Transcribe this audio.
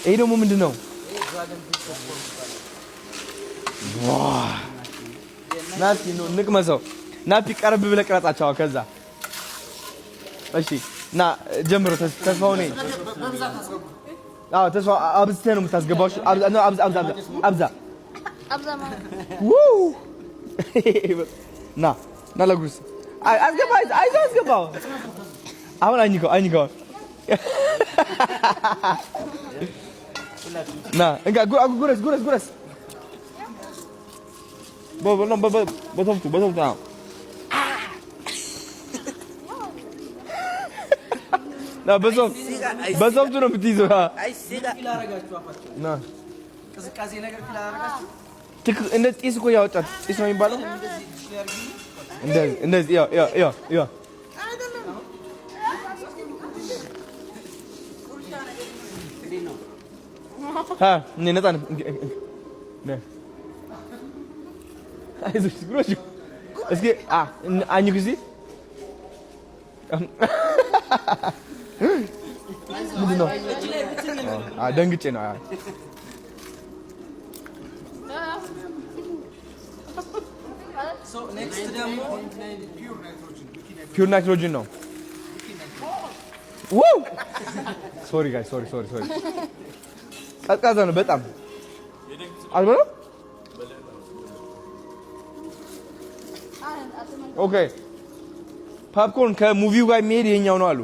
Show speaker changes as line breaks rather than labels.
ይሄ ደግሞ ምንድን ነው? ናቲ ንቅመሰው። ናቲ ቀረብ ብለህ ቅረጻቸው። ከዛ እሺ ና ጀምሮ። ተስፋው ነኝ። አዎ ተስፋ አብዝተህ ነው የምታስገባው። አብዛ አብዛ አብዛ ና ና ለጉርስ አስገባ። አይዞህ አስገባው። አሁን አኝከው አኝከው። ና እንካ ጉረስ ጉረስ ጉረስ። በሶፍቱ በሶፍቱ በሶፍቱ ነው የምትይዘው። እንደ ጢስ እኮ ያወጣል። ጢስ ነው የሚባለው። እንደዚህ ነፃ አይዞሽ እስኪ አኝኩ እስኪ ምንድን ነው? ደንግጬ ነው። Pure nitrogen ነው። Sorry guys, sorry, sorry, sorry። ቀዝቃዛ ነው በጣም አልበላም። Okay, popcorn ከ movie ው ጋር የሚሄድ ይሄኛው ነው አሉ።